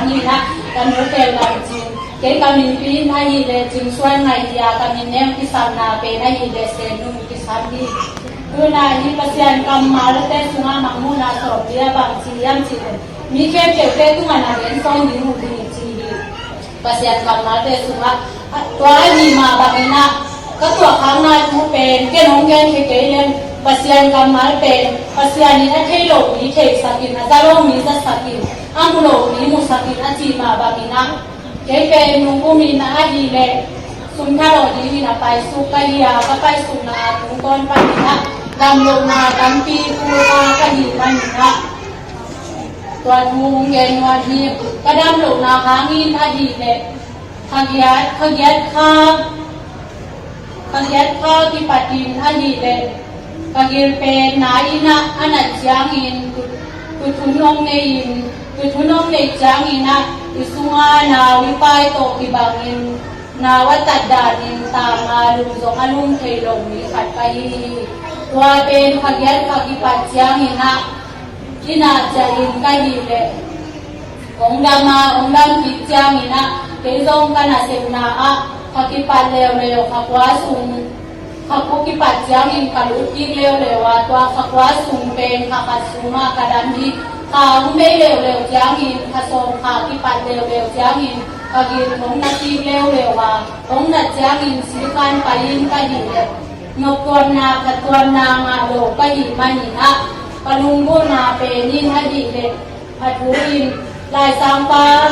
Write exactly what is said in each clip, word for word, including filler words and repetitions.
Ni na ka nu tel lam cin, kei ka min Pi in ahih leh Cing Suan Ngaih hi a, ka min neu kisam na pen ahih leh Sen Nung kisam hi. Tu na hi Pasian kammalte sungah mangmuhna sawm li a bang ci hiam cih leh, mi khempeuhte tungah na gen sawn ding uh hi ci hi. Pasian kammalte sungah, tua ahih mah bangin ah, ka tuahkhakna thu pen ken hong genkhia kei leng, Pasian kammal pen Pasian in a thei lo mi theisak in, a za lo mi zasak in, a mu lo mi musak in, a cih mah bangin ah, kei pen nungkumin ah ahih leh sum thalawh dingin a paisuk ka hi a, ka paisukna a tungtawn panin ah damlohna tampi pulak ka hih manin ah, tua thu hong gen nuam hi. Ka damlohna hangin ahih leh, kha giat, kha giat kha, kha giat kha kipatin ahih leh, ka gil pen na in ah a nat ciangin, tu, tuthun hong nei in, tuthun hong nei ciangin ah, i sunga nau i pai tawh kibangin, nau a tat danin tang a lum zong a lum thei lo mi khat ka hi hi. Tua pen kha giat kha kipat ciangin ah, i na ciah in ka hih leh, hong dam a, hong dam kik ciangin ah, kei zong ka nasepna ah, kha kipat leuleu, kha kua sung, kha kua kipat ciangin ka lut kik leuleu a, tua kha kua sung pen kha khat sungah ka dam hi. Kha hong bei leuleu ciangin, kha sawm kha kipat leuleu ciangin, ka gil hong na kik leuleu a, hong nat ciangin sikhan pai in ka hih leh, noptuamna phattuamna ngah lo ka hih manin ah, ka lunggulhna pen in ahih leh, a thu in, laisangpa,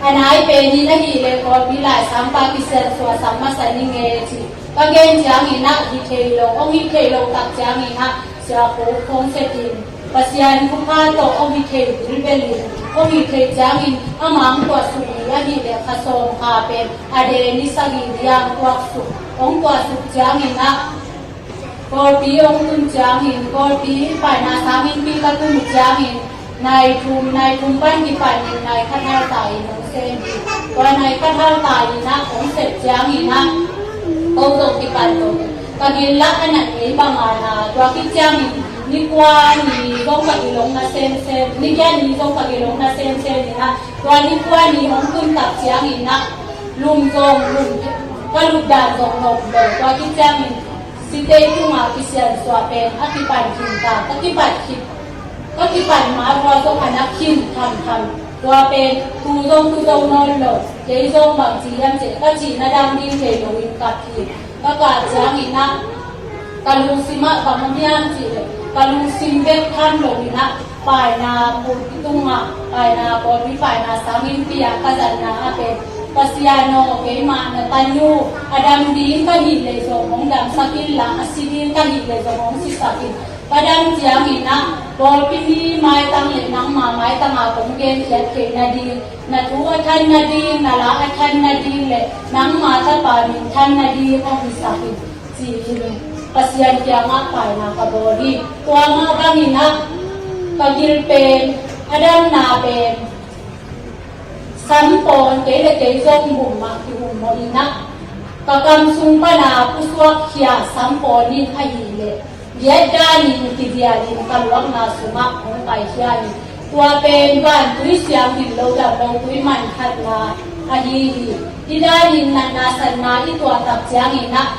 a nai pen in ahih leh Kawlpi laisangpa kisiansuah sak masa ning e ci. Ka gen ciangin ah hi thei lo, hong hi thei lo tak ciangin ah, Sia Khup hong sep in, Pasian thupha tawh hong hi thei bilbel in, hong hi thei ciangin, amah hong tuahsuk ni ahih leh kha sawm kha pen a den ni sagih liang tuaksuk, hong tuahsuk ciangin ah, Kawlpi hong tun ciangin, Kawlpi paina sang innpi ka tun uh ciangin, nai thum, nai thum pan kipanin nai khat hal ta in hong sem hi. Tua nai khat hal ta in ah hong sep ciangin ah, ko zong kipan lo. Ka gil lah a nat ngei bang a na, tua khit ciangin ni kua ni zong ka gil hong na semsem, ni giat ni zong ka gil hong na semsem in ah, tua ni kua ni hong tun tak ciangin ah, lum zong lum, ka lupdan zong nop lo. Tua khit ciangin, sitei tungah kisiansuah pen a kipan khin ta, ka kipat khin, ka kipat ma tua zong a na khin thamtham. Tua pen tu zong tu zong nawn lo, kei zong bang ci hiam cih leh, ka cihna dang ding thei loin kap hi. Ka kap ciangin ah, ka lungsim ah bang om hiam cih leh, ka lungsim bek tham loin ah, paina pulpit tungah, paina pawlpi, paina sang innpi ah ka zatna ah pen, Pasian aw, keimah na tanu a dam ding ka hih leh zong hong damsak inla, a si ding ka hih leh zong hong sisak in. Ka dam ciangin ah, pawlpi mi maitang leh nangma maitang a kong genkhiat theih nading, na thu a than nading, na la a than nading leh nangma tapa min than nading hong hisak in, ci-in Pasian kiangah paina ka bawl hi. Tua mah bangin ah, ka gil pen, a damna pen, sampawn kei leh kei zong bum mah ki-um mawh in ah, ka kam sung pana pusuak khia sampawn in ahih leh, giat danin kidialin ka luakna sungah hong paikhia hi. Tua pen vantui siam him lo, dam lo tui man khatna ahi hi. Hih danin natna satna i tuah tak ciangin ah,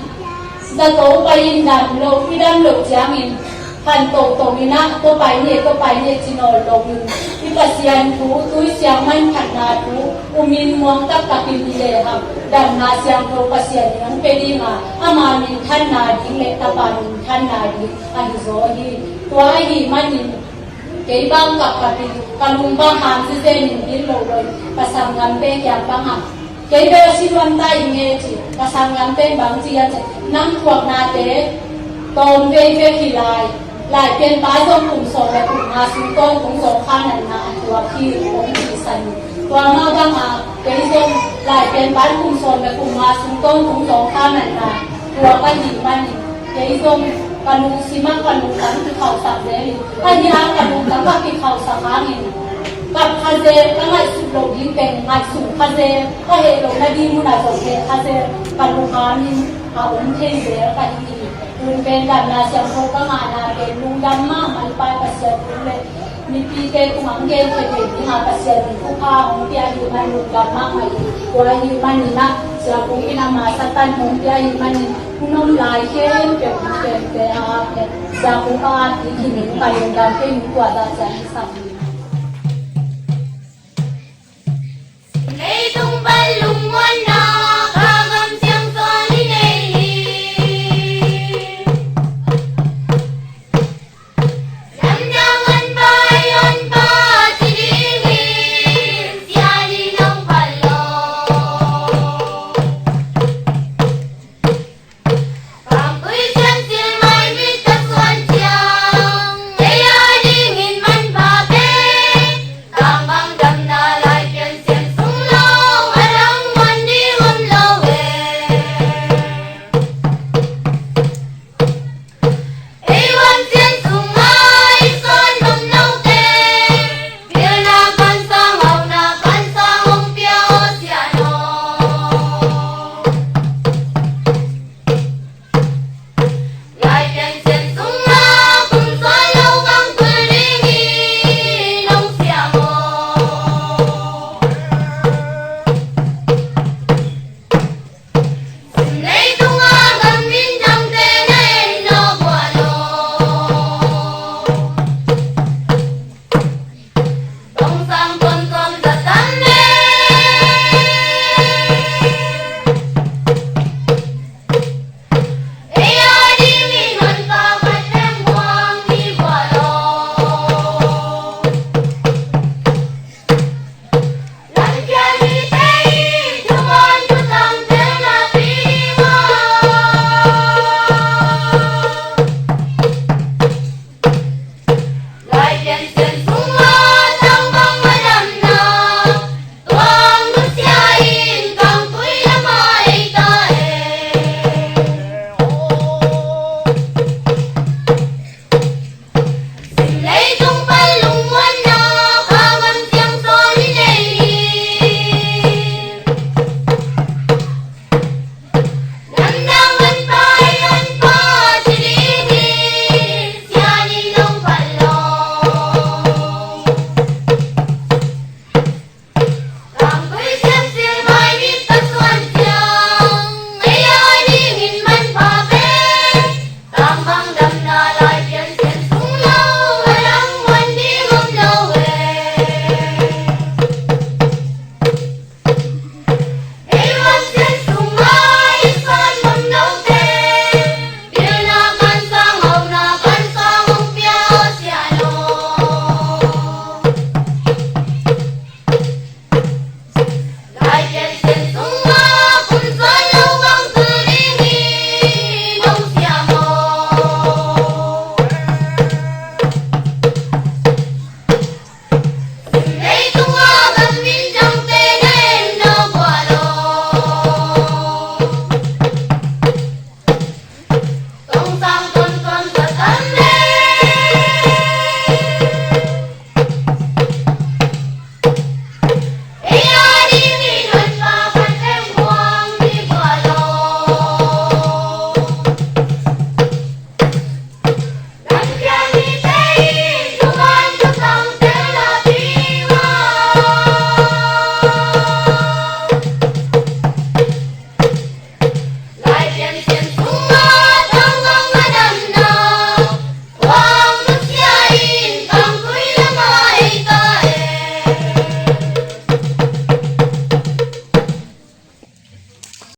zato pai in dam lo, i dam loh ciangin, phan toto in ah, tua pai ni, tua pai ni ci nawn loin, i Pasian thu, tui siam man khatna thu umin muang taktakin i lehang, damna siangtho Pasian in hong pia ding a, ama minthanna ding leh tapa minthanna ding ahi zaw hi. Tua ahih manin, kei bang kapkapin, ka lung bang hang zezen in bil lo loin, ka sanggamte kiang bangah, kei bel a si nuam ta ing e ci, ka sanggamte in bang ci hiam cih leh, nang thuaknate tawm vei vek hi lai. Laipianpa zong kum sawm leh kum nga sung tawntung zawngkhal natna a thuak hi, hong ci san hi. Tua mah bangah kei zong Laipianpa in kum sawm leh kum nga sung tawntung zawngkhal natna thuak ahih manin, kei zong ka lungsim ah ka lungtang kikhauhsak zel hi. Ahi a, ka lungtang ka kikhauhsak hangin, kap kha zel, ka ngaihsut loh ding pen ngaihsun kha zel, ka heh loh nading munah zong heh kha zel, ka lunghamin a om thei zel ka hi hi. Tun pen damna siangtho ka ngahna pen lungdam mahmah i Pa Pasian thu leh Mipite tungah hong genkhia thei dinga Pasian in thupha hong pia ahih manin lungdam mahmah hi. Tua ahih manin ah Sia Kung in ama Satan hong pia ahih manin hun om lai khempeuh hong khempeuh a, Sia Kung a, ti hi. Min ka lungdam kei, min tua dah ciang hi sam hi.